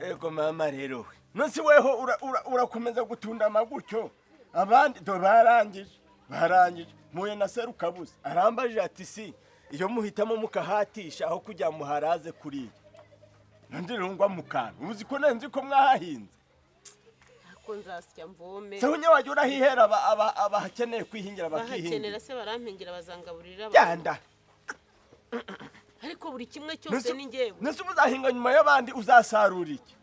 Ego mama, rero we nonse weho urakomeza gutundama gutyo, abandi do barangije, barangije. Mpuye na Serukabuze, arambajije ati: "Si iyo muhitamo mukahatisha aho kujya muharaze kuriya?" Nandi rero ngwa mu kantu, uzi ko nzi ko mwahahinze. Ariko nzasya mvome. Se unye wajya urahihera abahakeneye kwihingira Bahakenera bakihingira. Se barampingira, bazangaburira. Genda. Ariko buri kimwe cyose ni njyewe. Nese uba uzahinga nyuma y'abandi, uzasarura iki?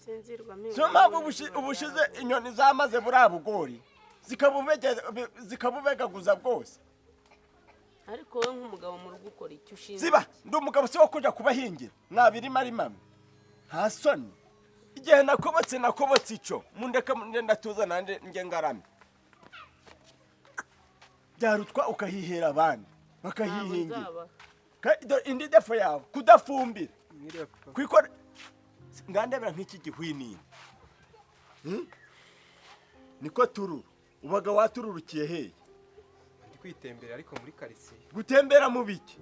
Sinzirwa mpinga. Siyo mpamvu ubushize inyoni zamaze buriya bugori zikabubegaguza bwose. Ariko wowe nk'umugabo mu rugo ukora icyo ushinzwe? Ziba, ndi umugabo si wo kuja kubahingira mwabirima rimamwe, nta soni. Igihe nakobotse, nakobotse ico mundeke nde ndatuza nanje nge ngaramye. Byarutwa ukahihera abandi Ntabwo bakahihingira. nzaba. Dore indi défaut yawe, kudafumbira. Mwiriwe, papa. Kwikora ngandebera nk'iki gihwinini. Niko tururu ubaga watururukiye hehe? Ndi kwitembera ariko muri karitsiye. Gutembera mu biki?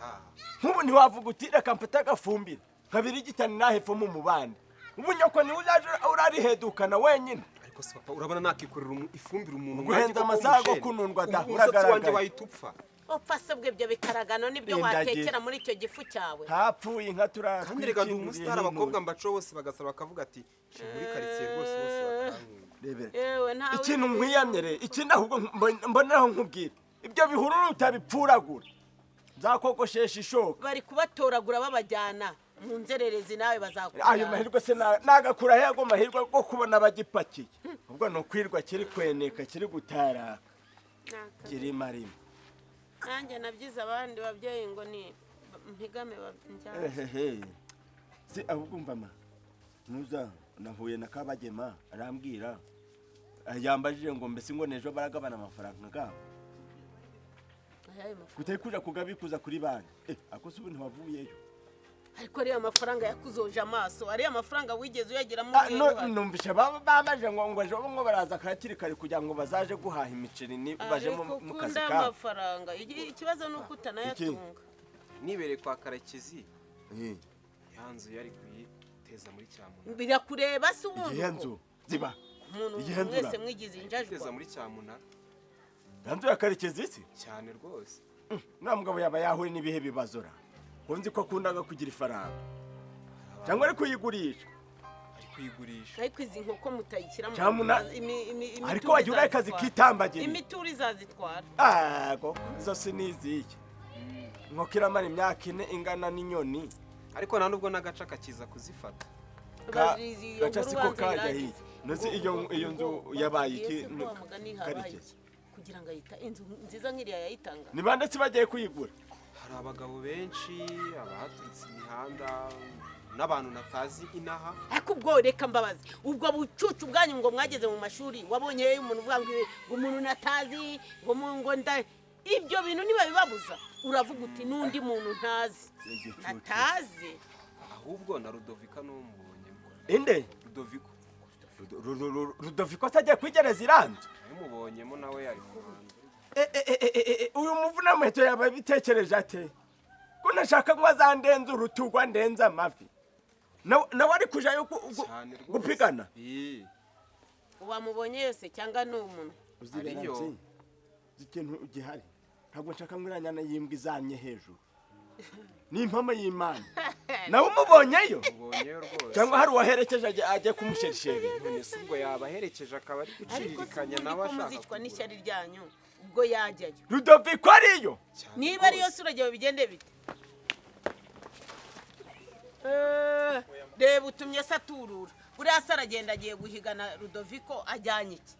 Aha. Nk'ubu ntiwavuga uti: "Reka mfate agafumbire nkabirigitane nahepfo mu mubande"? Ubu nyoko niwe uzaje urarihedukana wenyine. Ariko se papa, urabona nakikorera ifumbire umuntu Guhenza nkanjye koko amasaha go w'umujene? kunundwa da, Ubu umusatsi wanjye uragaragaye. wahita upfa. Upfa se bwe? Ibyo bikaragano nibyo Rindagira. watekera muri icyo gifu cyawe? Hapfuye inka. Kandi reka ndi umusitari, abakobwa Turatwikinduriye. mbaco bose bagasaba, bakavuga ati: "Nje muri karitsiye rwose", bose bakankunda. Rebera. Yewe, ntawe. Ikintu nkwiyamye rero, ikindi ahubwo mboneraho nkubwira, ibyo bihururu utabipfuragura nzakogoshesha ishoka. Bari kubatoragura babajyana mu nzererezi, nawe bazakujyana. Ayo mahirwe se nagakura he? Ago mahirwe yo kubona abagipakiye, ubwo ni ukwirwa kiri kweneka, kiri gutaraka, kirima rimwe. Nanjye nabyize abandi babyeyi ngo ni mpigame njyane. Ehehe, si ahubwo umva ma, nuza nahuye na Kabagema, arambwira, yambajije ngo mbese ngo nejo baragabana amafaranga gabo. Ayayo mafaranga? Kutari kuja kugabikuza kuri banki. Ako se ubu ntiwavuyeyo? Ariko ariya mafaranga yakuzoje amaso, ariya mafaranga wigeze uyageramo? Ah, no, numvishe baba bamaje ngo ejo ngo baraza hakiri kare kugira ngo bazaje guhaha imiceri ni baje mu kazi Ukunda kabo. amafaranga. Ikibazo ni uko utanayatunga. Nibereye kwa Karekezi, ya nzu yari kuyiteza muri cyamunara. Birakureba se ubundi? Igihe Ubwo nzu ziba umuntu igihe nzura. mwese mwigize Iteza injajwa. muri cyamunara. Ya nzu ya Karekezi se? Cyane rwose. Nta mugabo yaba yahuye n'ibihe bibazo ra? Ko nzi ko akundaga kugira ifaranga, cyangwa ari kuyigurisha? Ari kuyigurisha. Ariko izi nkoko mutayishyiramo imituri Ariko wagira ureka izazitwara. zikitambagira. Imituri izazitwara. Ago izo si niziye, inkoko iramara imyaka 4 ingana n'inyoni. Ariko nta nubwo n'agaca kakiza kuzifata. Bazizi iyo Gaca nkuru siko banza kajya irangize. hirya. Nzi iyo nzu yabaye iki? Ese ko wa mugani habaye Karekezi. iki? Kugira ngo ayita inzu nziza nk'iriya yayitanga. Ni bande se bagiye kuyigura? Hari abagabo benshi, abahaturitse imihanda n'abantu natazi inaha. Ariko ubwo reka mbabazi, ubwo bucucu bwanyu ngo mwageze mu mashuri, wabonye umuntu uvuga ngo umuntu natazi ngo nda ibyo bintu nibabibabuza, uravuga uti n'undi muntu ntazi Igicucu. natazi. Ahubwo na Rudovika n'umubonyemo. Inde? Rudoviko. Rudoviko se agiye kwigereza iranzu? Namubonyemo nawe ari kubanza. Uyu muvunamuheto yaba abitekereje ate ko nashaka ngo azandenze urutugu, andenze amavi? Nawe ari kujayo Cyane rwose. gupigana? Ii. Wamubonye yose cyangwa ni umuntu? Uzibera. Ariyo. Nzi uzi ikintu gihari, ntabwo nshaka ngo iriya nyana y'imbwa izamye hejuru, ni impamo y'Imana. Nawe umubonyeyo? Mubonyeyo rwose. Cyangwa hari uwaherekeje ajye kumusherisheri? None se ubwo yaba aherekeje akaba ari Ariko se guciririkanya ubundi nawe ko ashaka muzicwa kugura? n'ishyari ryanyu, ubwo yajyayo? Rudoviko ariyo. Cyane Niba ariyo rwose. se uragira bigende bite? Reba utumye se aturura, buriya se aragenda agiye guhigana Rudoviko, ajyanye iki?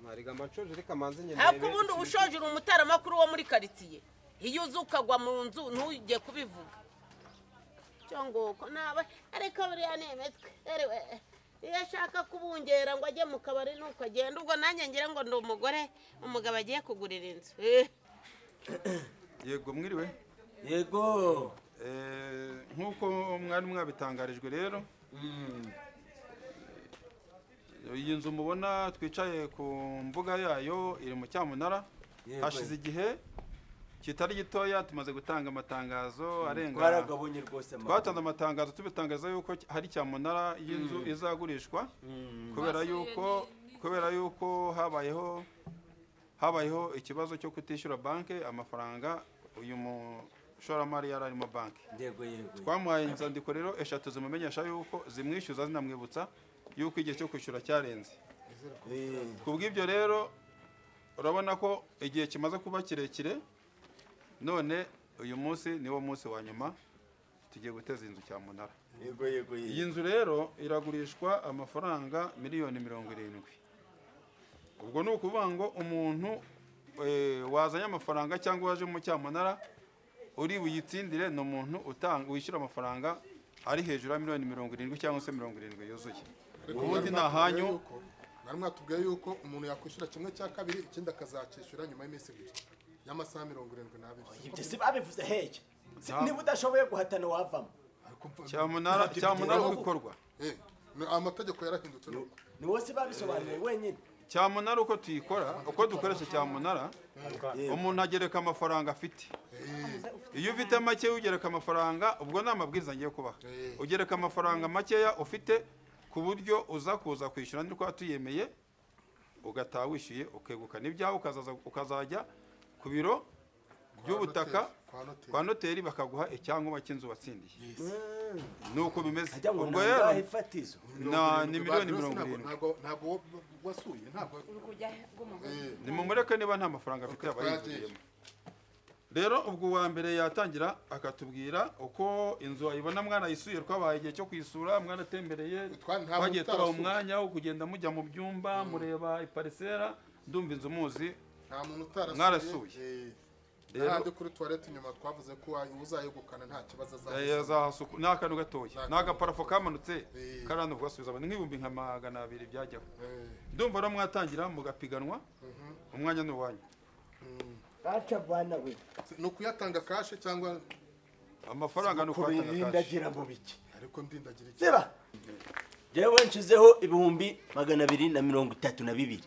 Amariga amashoje, reka manze nyine. Ariko ubundi uba ushoje, uri umutaramakuru wo muri karitsiye, iyo uza ukagwa mu nzu ntujye kubivuga cyo nguko naba. Ariko buriya ni imitwe. Erewe, iyo ashaka kubungera ngo ajye mu kabari nuko agenda, ubwo nanjye ngira ngo ndi umugore umugabo agiye kugurira inzu. Yego, mwiriwe. Yego. Nk'uko mwari mwabitangarijwe rero, iyi nzu mubona twicaye ku mbuga yayo iri mu cyamunara. Yego. Hashize igihe. Kitari gitoya tumaze gutanga amatangazo arenga Twaragabonye rwose amakuru. Twatanze amatangazo tubitangaza yuko hari cyamunara y'inzu izagurishwa kubera yuko habayeho ikibazo cyo kutishyura banki amafaranga uyu mushoramari yari arimo banki. Yego yego. Twamuhaye inzandiko rero eshatu zimumenyesha yuko zimwishyuza, zinamwibutsa yuko igihe cyo kwishyura cyarenze. Ku bw'ibyo rero urabona ko igihe kimaze kuba kirekire, none uyu munsi niwo munsi wa nyuma tugiye guteza inzu cyamunara. Yego yego. Iyi Yego. nzu rero iragurishwa amafaranga miliyoni 70. Ubwo ni ukuvuga ngo umuntu wazanye amafaranga cyangwa waje mu cyamunara uri buyitsindire ni umuntu utanga, wishyura amafaranga ari hejuru ya miliyoni 70 cyangwa se 70 yuzuye. Ariko Ubundi mwari ni mwatubwiye ahanyu. Mwari mwatubwiye yuko umuntu yakwishyura kimwe cya kabiri, ikindi akazacyishyura nyuma y'iminsi 2 y'amasaha 72. Ibyo si babivuze hehe? Niba udashoboye guhatana wavamo. Ariko Cyamunara uko ikorwa. Amategeko yarahindutse nuko. Ni wowe si babisobanuye wenyine. Cyamunara uko tuyikora, uko dukoresha cyamunara, umuntu agereka amafaranga afite. Iyo ufite make ugereka amafaranga, ubwo ni amabwiriza ngiye kubaha, ugereka amafaranga makeya ufite ku buryo uza kuza kwishyura nitwa tuyemeye, ugataha wishyuye, ukegukana ibyawe, ukazaza ukazajya ku biro by'ubutaka Kwa noteri. kwa noteri, bakaguha icyangombwa cy'inzu watsindiye. Ni uko bimeze. Ajya ngo Ubwo nangahe rero ifatizo? Ni miliyoni 70. Ntabwo wasuye, ntabwo. Nimumureke, niba nta mafaranga afite aba yivuriyemo. Rero ubwo uwa mbere yatangira akatubwira uko inzu ayibona. Mwarayisuye, twabaye igihe cyo kuyisura, mwaratembereye, Nta twagiye muntu tubaha utarasuye. umwanya wo kugenda mujya mu byumba mureba iparisera. Ndumva inzu muzi. Nta muntu utarasuye. Mwarasuye. Rero N'ahandi kuri toilette inyuma twavuze ko uzayegukana nta kibazo azahasanga. Azahasuku ni akantu gatoya, ni agaparafo kamanutse Eh. kariya, kugasubiza ni nk'ibihumbi nka 200 byajyaho. Ndumva rero mwatangira mugapiganwa, umwanya ni uwanyu. Aca bwana we. Ni ukuyatanga cash cyangwa Amafaranga ni ukuyatanga cash. Kubirindagira mu biki? Ariko ndindagira iki? Ziba jewe nshizeho 232,000.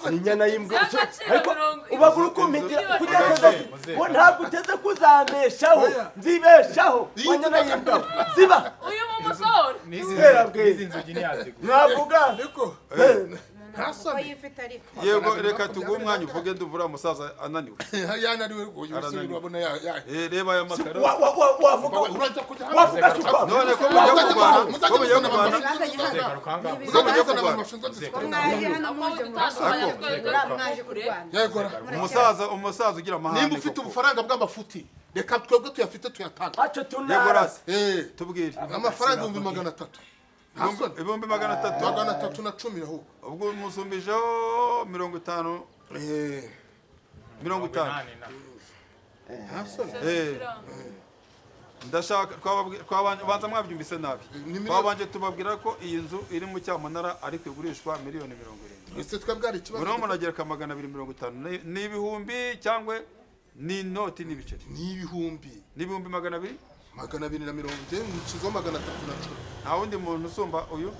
Ni inyana y'imbwa. Z'agaciro Ariko ubagura ukumpitira kugira ngo Muzehe. ngo ntabwo uteze kuzambeshaho. Oya. Nzibeshaho wanyana y'imbwa, ziba. Uyu mu musore. N'izi Kubera bwe. n'izi nzugi ntiyazigura. Mwavuga. Ariko nta soni. Yifite ariko. Yego, reka tuguhe umwanya uvuge, ndumva uriya musaza ananiwe. Yananiwe, uyu musore. Arananiwe. Urabona ya ya Reba aya makaro. Wavuga Urajya kujya hano. wavuga supa. None ko mugiye kurwana, Muzajya ko mugiye muzana kurwana. abantu bashinzwe Garuka ahangaha. muzajya muzana abantu bashinzwe discipline. Mwaje hano muje Ariko- mwaje kurwana. Yego. Umusaza ugira amahane Nimba ufite koko. ubufaranga bw'amafuti, reka twebwe tuyafite tuyatanga. Haco Yego. tunara. Rasi tubwire. Amafaranga 300,000, nta soni. 300,000. 310 ahubwo. Ubwo musumbijeho 50. 50. Inani na. Nta soni. Ndashaka banza mwabyumvise nabi. Ni miliyoni- Twabanje tubabwira ko iyi nzu iri mu cyamunara ariko igurishwa miliyoni 70. Ese twebwe hari ikibazo? Noneho muragereka 250, ni ibihumbi cyangwa ni inoti n'ibiceri? Ni ibihumbi. Ni 200,000. 240, nshyizeho 310. Nta wundi muntu usumba uyu,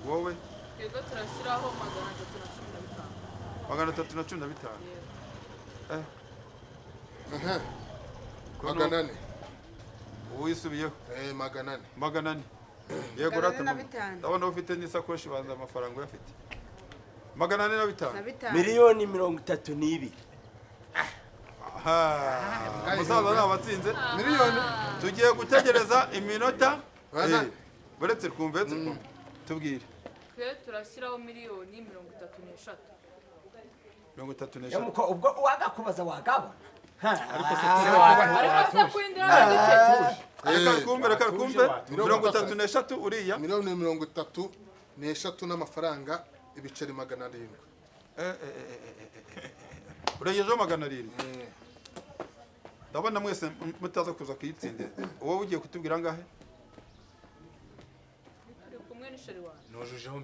wowe? Twebwe turashyiraho 315. 315. 400. Uwisubiyeho. 400. 400, yego. Magana ane Rata na mama. bitanu. Ndabona ufite n'isakoshi, banza amafaranga uyafite. 405. Na bitanu. Miliyoni 32. Aha, umusaza ntabwo atsinze. Miliyoni Tugiye gutegereza iminota. Bana. Uretse twumve, uretse twumve, tubwire. Twe turashyiraho miliyoni 33. 33. Muko ubwo wagakubaza wagabona. Ariko se kwindira n'igice. Reka twumve, reka twumve. Watuje. 33 uriya. Miliyoni 33 n'amafaranga ibiceri 700. Urengejeho 700. Ndabona mwese mutaza kuza kuyitsindira. Wowe ugiye kutubwira angahe? Turi kumwe n'isheri wanjye. Nujujeho 40.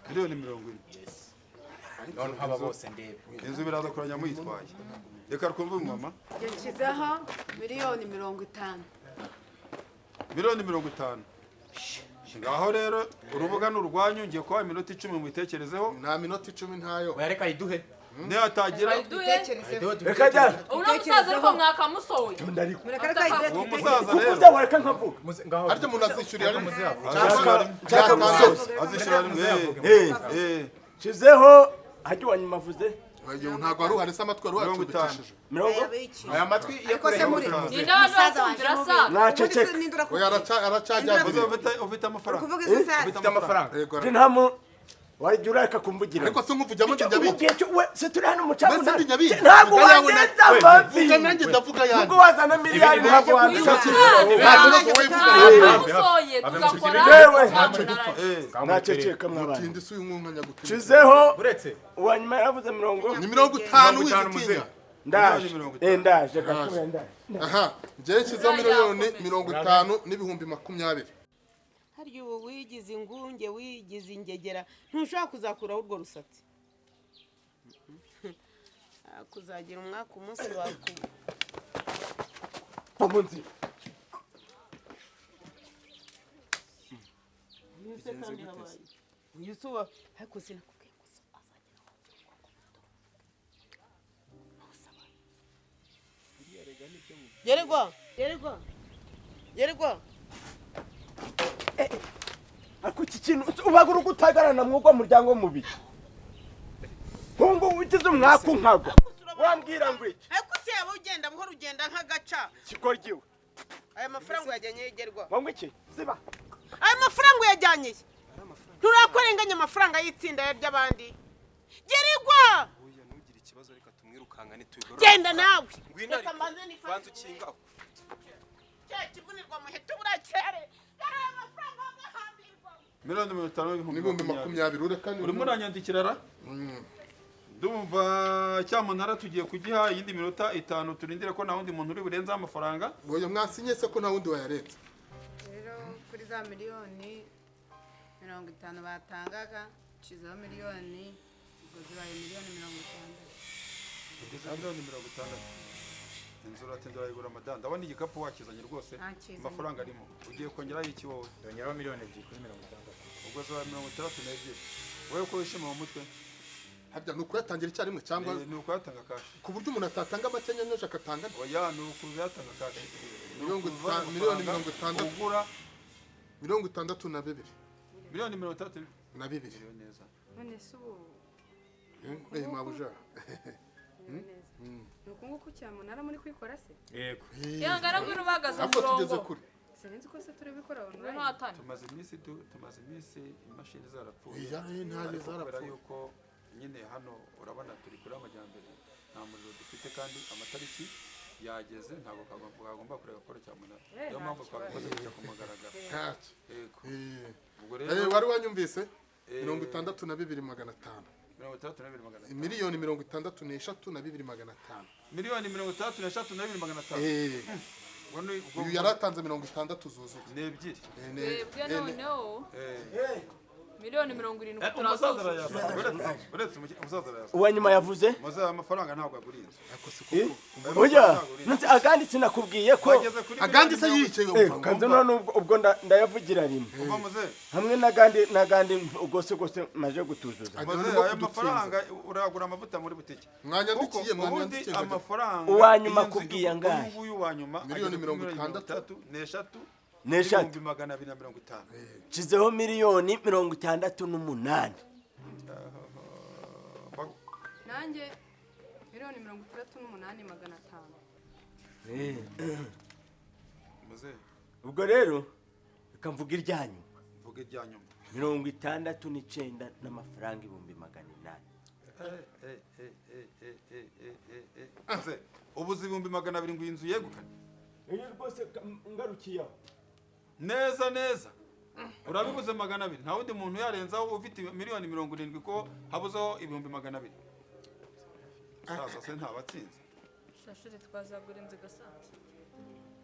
Miliyoni 40. Noneho aba bose ndebe. Inzu biraza kuranya muyitwaye. Reka twumve umumama. Njye nshyizeho miliyoni 50. Miliyoni 50. Ngaho rero urubuga ni urwanyu, ngiye kubaha iminota 10 mubitekerezeho. Nta minota 10 ntayo. Oya, reka ayiduhe. Nihatagira Ayiduhe. Reka jya. Uriya musaza ariko mwakamusohoye. Ndariko. Uwo musaza Kuko rero uzawareka nkavuga. Ngaho. Harya umuntu azishyurira rimwe? Nshaka gusoza. Azishyura rimwe. Shizeho hajya uwanyuma avuze. Oya, ntabwo wari uhari se, amatwi wari wacumbikishije. Mirongo Aya matwi Ariko se muri Ninde abantu bakumvira sa? Naceceka. Oya, aracyajyagura. Ufite amafaranga. Kuvuga izo saza. Ufite amafaranga. Yego, Nta mu wajya ureka kumvugira. Ariko se nkuvugamo Icyo njya umubwiye cyo we se turi hano mu Mbese cyamunara. ndi Nyabingi? Ntabwo Vuga yawe wandenza na- amavi. Vuga nanjye ndavuga yanjye. Nubwo wazana miliyari ntabwo Uyu wandenza. musaza Nta kibazo, wowe vuga yawe. mwakamusohoye tugakora Yewe. cyamunara. Naceceka mwabana. Mutindi si uyu mwanya gutinda. Shizeho Uretse uwanyuma yaravuze mirongo. Ni 50 50. wizitinya. Ndaje. 50. Ndaje gatoya ndaje. Aha, njyewe nshyizeho 50,020,000. Harya ubu wigize ingunge, wigize ingegera, ntushobora kuzakuraho urwo rusatsi. Kuzagira umwaka umunsi wakuba. Mu nzira. Uyu se kandi habaye. Uyu se uba ariko sinakubwiye gusa azagira Geregwa, geregwa, geregwa. Ako iki kintu ubaga uri gutagarana mw'ugwo muryango mubi. Nkungu ugize umwaku nkagwa. Wambwira ngo iki? Ariko se yaba ugenda buhoro, ugenda nk'agaca. Kigoryiwe. Aya mafaranga uyajyanye yegerwa. Ngo iki? Ziba. Aya mafaranga uyajyanye. Nturakorenganya amafaranga y'itsinda ry'abandi. Geregwa! Oya, ntugire ikibazo, reka tumwirukankane tubigorore. Genda nawe. Ngwino Reka ariko. mbanze nifate. Banza ukinga aho. Cya kivunirwa muheto burakere. Aya mafaranga agahambirwa. 50,000 N'ibihumbi 20 ureka ni. Urimo uranyandikira ra? Ndumva cyamunara tugiye kugiha iyindi minota 5, turindire ko nta wundi muntu uri burenzeho amafaranga. Oya, mwasinye se ko nta wundi wayarenze. Rero kuri za 50,000,000 batangaga, nshizeho miliyoni, ubwo zibaye 60,000,000. 60,000,000. Inzu uratinda urayigura madamu, ndabona igikapu wakizanye rwose. Ntakizanye. Amafaranga arimo. Ugiye kongeraho iki wowe? Ndongeraho 2,000,000 kuri 60. Ubwo zibaye 62. Wowe ko wishima mu mutwe? Harya ni ukuyatangira icyarimwe cyangwa Ni ukuyatanga cash. ku buryo umuntu atatanga make nyenyeri agatanga andi? Oya, ni ukuyatanga cash. 60,000,000. Ugura 62. 62,000,000. Na bibiri. Neza. None se ubu Mabuja. Ni uku nguku cyamunara muri kwikora se? Yego. Ihangana, ngwino uhagaze Ahubwo tugeze umurongo. kure. Sinzi ko se turi bikora Ngwino online. hatane. Tumaze iminsi imashini zarapfuye. Iya, ntayo Ariko kubera zarapfuye. yuko nyine hano urabona turi kuri amajyambere, nta muriro dufite kandi amatariki yageze, ntabwo kagomba kureka gukora cyamunara. Niyo mpamvu twabikoze gutya ku mugaragaro. Ntacyo. Yego. Ubwo Eh, rero wari wanyumvise? 62,500. 62,500. 63,500,000. 63,500,000. Ubwo ni ubwo. Uyu yaratanze 60 zuzuye. Ni ebyiri. Twebwe noneho 70,000,000 Umusaza turazuzuye. arayaza. Uretse umusaza arayaza. Uwanyuma yavuze? Muze, amafaranga ntabwo agura inzu. Ariko si koko. Oya, nzi agandi sinakubwiye ko Bageze kuri Agandi se miliyoni yicaye. Kanze none ubwo ndayavugira rimwe. Umva muze. Hamwe n'agandi n'agandi rwose rwose maje gutuzuza. Ageze Muze, urimo ayo kudutsinza. mafaranga uragura amavuta muri butike. Mwanyandikiye, Kuko ubundi mwanyandikiye nkajya- amafaranga Uwanyuma iyi nzu akubwiye angahe? Uyu nguyu wa nyuma Miliyoni ageze kuri 63. 63 N'eshatu. 250,000. Nshyizeho 68,000,000. Nanjye 68,500,000. Muze. Ubwo rero reka mvuga irya nyuma. Mvuga irya nyuma. 69 n'amafaranga 800,000. Muze, ubuze 200,000 ngo iyi nzu yegukane. Iyo rwose ngarukiye aho. Neza neza. Urabibuze 200, nta wundi muntu yarenzaho ufite 70,000,000 ko habuzeho 200,000. Saza se ntabatsinze. Shashuri, twazagura inzu igasanze.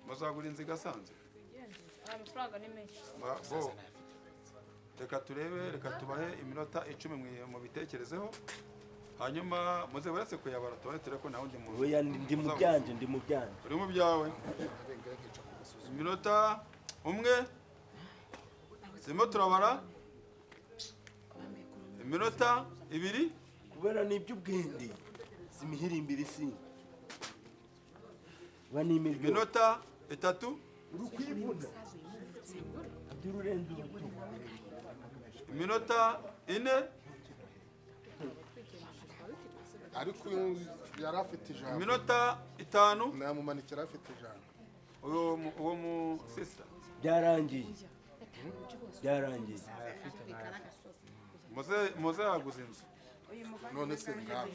Muzagura inzu igasanze. Aya mafaranga ni menshi. Bo. Reka turebe, reka tubahe iminota 10 mubitekerezeho. Hanyuma muze uretse kuyabara tubone turebe ko nta wundi muntu. Oya, ndi mu byanje, ndi mu byanje. Uri mu byawe. Iminota umwe. Turimo turabara iminota 2. Kubera ni iby'ubwende, si imihirimbiri, si ba ni imiryo. Iminota 3. Uri kwivuna urenze urutugu. Iminota 4. Ariko uyu yari afite ijambo. Iminota 5. Namumanikira, afite ijambo. Uwo mu sister. Byarangiye, byarangiye. Muze yaguze inzu. None se ngaho,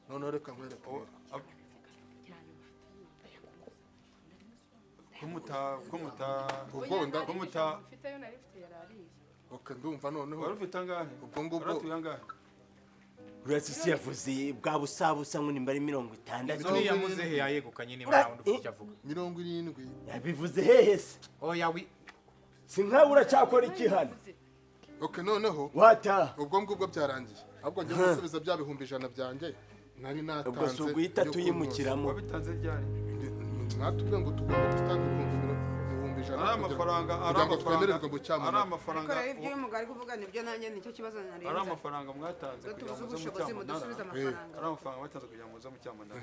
noneho reka nkwereke. Kumuta Ubwo kumuta. Mfite ayo nari mfite yarariye. Ok, ndumva noneho. Wari ufite angahe? Ubwo ngubwo. Waratuye angahe? Uriya sisi yavuze bwa busabusa ngo nimba ari 60. Uriya muzehe yayegukanye, niba nta wundi ufite icyo avuga. 70. Yabivuze hehe se? Oya wi. Si nkawe, uracyakora iki hano? Ok, noneho Wataha. ubwo ngubwo byarangiye, ahubwo njye gusubiza bya 100,000 byanjye nari natanze. Ubwo si uguhita yo tuyimukiramo. Wabitanze ryari? Mwatubwiye ngo tugomba gutanga 100,000 Ari amafaranga, ari kugira ngo amafaranga, twemererwe mu ari cyamunara. amafaranga. Ariko rero ibyo uyu mugabo ari kuvuga nibyo, nanjye nicyo kibazo nari. Ari amafaranga mwatanze Ubwo kugira ngo tubuze muze mu ubushobozi, cyamunara. mudusubize amafaranga. Ari amafaranga mwatanze kugira ngo muze mu cyamunara,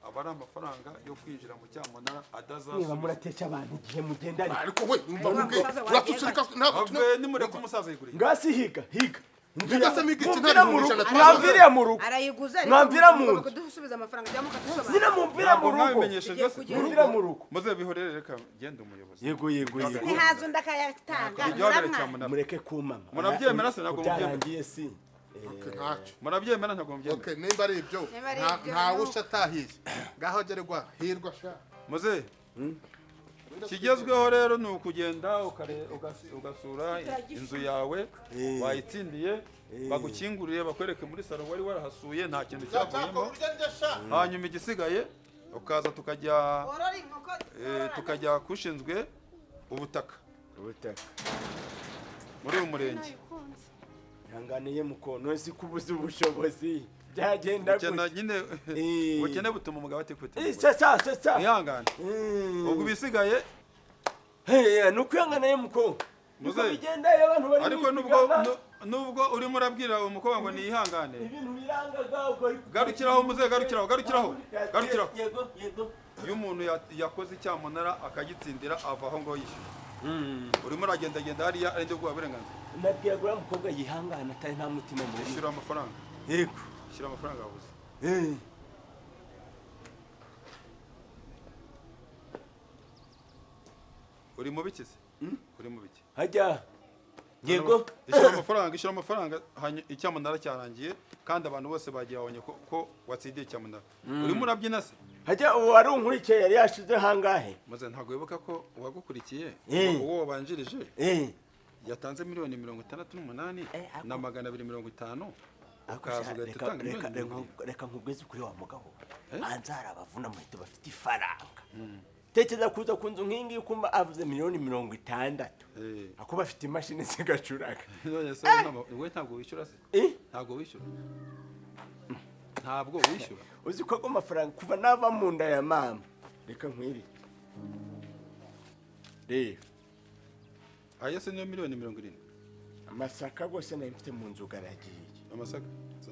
aba ari amafaranga yo kwinjira mu cyamunara Niba adazasubiza. muratesha abantu igihe, mugenda ariko. Ariko we, umva Ariko nkubwire, umusaza uratusirika ntabwo. Ave, nimureke umusaza yiguriye. Ngasi higa higa. Higa se miga iki? Mumvira Nta mu rugo. 100,000 twatanze. Mwamviriye mu rugo. Arayiguze, ariko Mwamvira mu mugomba nzu. kudusubiza amafaranga cyangwa mukadusobanurira. Zina, mumvira mu Ntabwo rugo. mwabimenyeshejwe se? Mumvira mu rugo. Muze bihorere, reka genda umuyobozi. Yego. Ntihaza undi akayatanga. Ibyo hagarara muramwa. cyamunara. Mureke kumama. Murabyemera se? Ntabwo mubyemera. Byarangiye si? Ok, ntacyo. Murabyemera? Ntabwo mubyemera. Ok, nimba ari ibyo, Nimba ari ibyo, nta wusha atahiye. Ngaho gererwa hirwa sha. Muze, kigezweho rero ni ukugenda ugasura inzu yawe wayitsindiye, bagukinguriye, bakwereke muri salo wari warahasuye, nta kintu cyavuyemo. Hanyuma igisigaye ukaza tukajya Worora inkoko. tukajya kushinzwe ubutaka Ubutaka muri uyu murenge. Ihanganiye mukono, si kubuza ubushobozi byagenda Ubukene gutya. nyine, ubukene butuma umugabo atikubita Eh, umugore. c'est ça, c'est ça. Mwihangane, ubwo ibisigaye Hey, ni ukwihangana ye muko. Niko Muzehe. bigenda iyo abantu bari Ariko mu nubwo ipiganwa, nubwo urimo urabwira umukobwa ngo niyihangane, ibintu birangaga ubwo. Garukiraho muzehe, garukiraho, garukiraho, garukiraho. Yego. Iyo umuntu yakoze icyamunara akagitsindira, ava aho ngaho yishyura. Urimo uragendagenda hariya ari bwo burenganzira. Nabwira uriya mukobwa yihangana, atari nta mutima mubi. Ishyura amafaranga. Yego. Ishyura amafaranga wabuze. Uri mu biki se? Uri mu biki? Hajya yego. Ishyura amafaranga, ishyura amafaranga. Icyamunara cyarangiye kandi abantu bose bagiye babonye ko watsindiye icyamunara. Urimo urabyina se? Hajya uwo wari unkurikiye yari yashize hangahe? Maze ntabwo wibuka ko uwagukurikiye, uwo wabanjirije, yatanze 68 250,000, ukaza ugahita utanga Reka miliyoni 70? Reka nkubwize ukuri wa mugabo, hanze hari abavuna muheto bafite ifaranga. Tekereza kuza ku nzu nk'iyi ngiyi ukumva avuze miliyoni 60, ako bafite imashini zigacuraga. None se wowe ntabwo wishyura se? Eh? Ntabwo wishyura, ntabwo wishyura. Uzi ko ago mafaranga kuva nava mu nda ya mama, reka nkwirike, reba. Aya se niyo miliyoni 70? Amasaka rwose nari mfite mu nzu garagiye. Amasaka?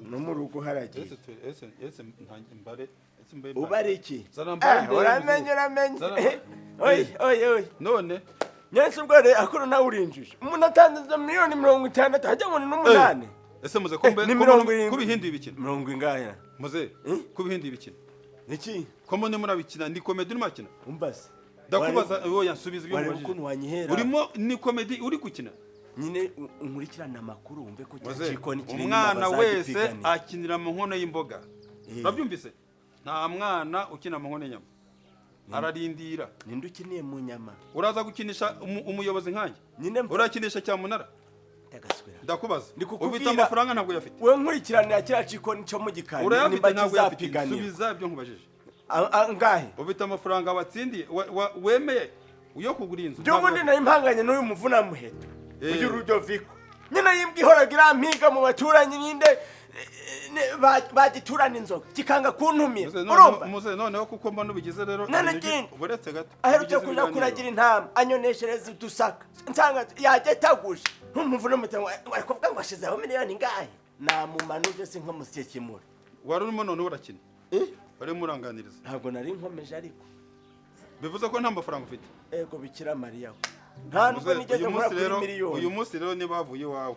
No mu rugo haragiye. Ese mbare, ese mbaye? Uba ari iki? Zana mbare ndebe. Uramenye, uramenye. Zana Oyi oyi oyi. None Nyese ubwo rero akora nawe urinjije, umuntu atanze izo miliyoni 60, hajya ngo ni n'umunani. Ese muze ko Ni 70. ko bihinduye ibikino? Mirongo ingahe? Muze ko bihinduye ibikino. Iki? Ko mbone murabikina, ni comedy urimo urakina? Umbaze. Ndakubaza, oya, nsubiza ibyo Wareba nkubajije. ukuntu wanyihera. Urimo, ni comedy uri gukina? Nyine unkurikirane amakuru wumve ko cya Muze, gikoni kiri inyuma umwana wese bazagipiganira. akinira mu nkono y'imboga. Urabyumvise? Nta mwana ukina mu nkono y'inyama, ararindira. Ninde ukiniye mu nyama? Uraza gukinisha umuyobozi nkanjye? Nyine Urakinisha cyamunara? Ndagaswera. Ndakubaza. Ndi kukubwira. Ufite amafaranga? Ntabwo uyafite? We nkurikiranira kiriya gikoni cyo mu gikari Urayafite? nimba Ntabwo uyafite? kizapiganira. Subiza ibyo nkubajije. Angahe? Ufite amafaranga watsindiye, wemeye yo kugura inzu? By'ubundi nari mpanganye n'uyu muvunamuheto uyu Rudoviko nyine, yimbwa ihoraga irampiga mu baturanyi, ninde bagiturana inzoga kikanga kuntumira. Muze, Urumva? Muze, noneho kuko mbona ubigize rero None ibintu ikindi, uretse gato aherutse ubigize kuja ibiganiro. kuragira intama, anyoneshereza udusaka, nsanga yagetaguje. Ntumuvuna umutima wari kuvuga ngo ashizeho miliyoni ingahe? Namumanuje si nkamusekemura. Wari urimo none urakina, warimo uranganiriza. Ntabwo nari nkomeje ariko. Bivuze ko nta mafaranga ufite? Ego Bikira Mariya we, nta nubwo Muzehe, nigeze uyu nkora munsi kuri rero, miliyoni. uyu munsi rero niba wavuye iwawe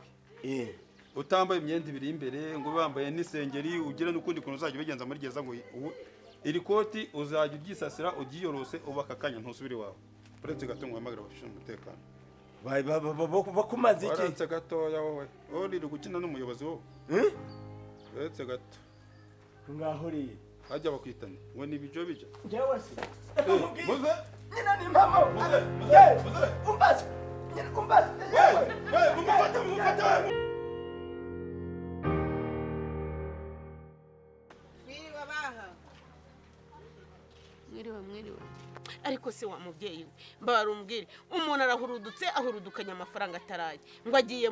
utambaye imyenda ibiri y'imbere, ngo ube wambaye n'isengeri, ugire n'ukundi kuntu uzajya ubigenza muri gereza, ngo iri koti uzajya uryisasira uryiyorose, uba aka kanya ntusubire iwawe. Uretse gato ngo uhamagare abashinzwe umutekano. Bakumaze iki? Waretse gatoya wowe, wowe uri gukina n'umuyobozi wowe. Uretse gato. Ngaho rero. Hajya bakwitane ngo ni ibijo bija. Njyewe se Muze. Nyina ni impamo. Muze, muze, muze. Umbaze nyina, umbaze. We, mumufate, mumufate. Mwiriwe abaha. Mwiriwe, mwiriwe. Ariko se wa mubyeyi we, mbabara umbwire, umuntu arahurudutse ahurudukanya amafaranga ataraye, ngo agiye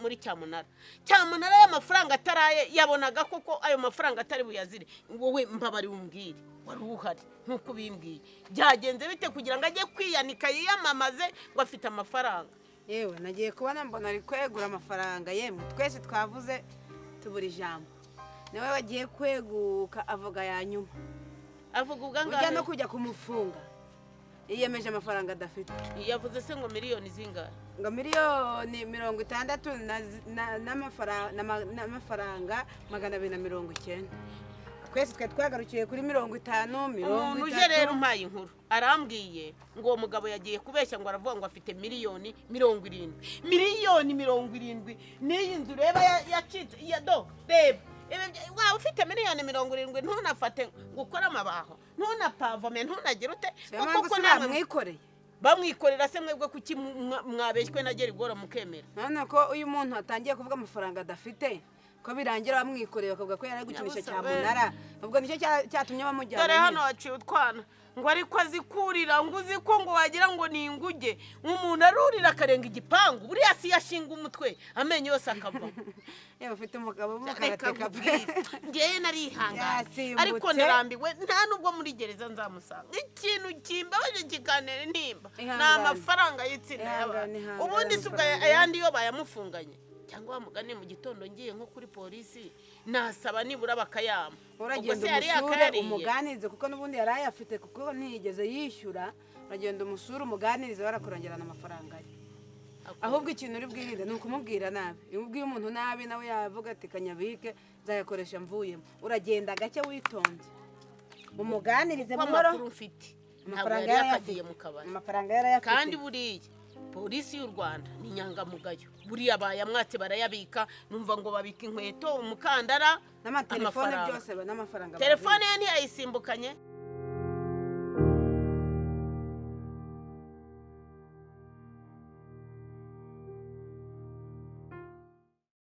muri cyamunara, cyamunara y'amafaranga ataraye, yabonaga koko ayo mafaranga atari buyazire? Wowe mbabari umbwire, wari uhari nk'uko ubimbwiye, byagenze bite kugira ngo ajye kwiyanika yiyamamaze ngo afite amafaranga? Yewe, nagiye kubona mbona ari kwegura amafaranga. Yemwe, twese twavuze tubura ijambo, niwe wagiye kweguka avuga ya nyuma. Avuga Ujya ubwangahe? No kujya kumufunga yiyemeje amafaranga adafite. Yavuze se ngo miliyoni zingahe? Ngo 60 miliyoni n'amafaranga 290. Twese twari twagarukiye kuri 50, mirongo Umuntu uje rero itatu. umpaye inkuru arambwiye ngo uwo mugabo yagiye kubeshya, ngo aravuga ngo afite 70 miliyoni, 70 miliyoni n'iyi nzu ureba yacitse ya do. Reba ibi waba ufite 70 miliyoni ntunafate ngo ukore amabaho, ntunapavome, ntunagire ute? Siyo mpamvu Kuko se namwe bamwikoreye? Bamwikorera se mwebwe kuki mwabeshywe na Gerigora mukemera? None ko uyu muntu atangiye kuvuga amafaranga adafite, ko birangira bamwikoreye bakavuga ko yari ari gukinisha Nyabusa, cyamunara, ubwo nicyo cyatumye bamujyana Dore hano nyine. haciye utwana ngo ariko azikurira, ngo uzi ko ngo wagira ngo ni inguge. Umuntu arurira akarenga igipangu, buriya si yashinga umutwe amenyo yose akava. Yewe, ufite umugabo Reka w'umukarateka pe. nkubwire, ngewe narihangana Yasimbutse. ariko ndarambiwe. Nta nubwo muri gereza nzamusanga. Ikintu kimbabaje kikantera intimba ni Ihangane. amafaranga y'itsinda Ihangane, y'abantu. ihangane, Ubundi si ubwo amafaranga. ayandi yo bayamufunganye, cyangwa wamugane mu gitondo ngiye nko kuri polisi nasaba nibura bakayama. Ubwo Uragenda se yari umusure, yakayariye? umuganirize, kuko n'ubundi yari ayafite, kuko ntiyigeze yishyura. Uragenda umusure, umuganirize, barakurangerana amafaranga ye. Ahubwo ikintu uri bwirinde ni ukumubwira nabi. Iyo ubwiye umuntu nabi, nawe yavuga ati kanyabike nzayakoresha mvuyemo. Uragenda gake witonze, umuganirize Kuko buhoro. amakuru mfite, ntabwo Amafaranga yari yarayafite. yakagiye mu kabari. Amafaranga yarayafite. Kandi buriya polisi y'u Rwanda ni inyangamugayo, buriya bayamwatse barayabika. Numva ngo babika inkweto, umukandara, n'amatelefone amafaranga. Byose n'amafaranga. Telefone ye ntiyayisimbukanye.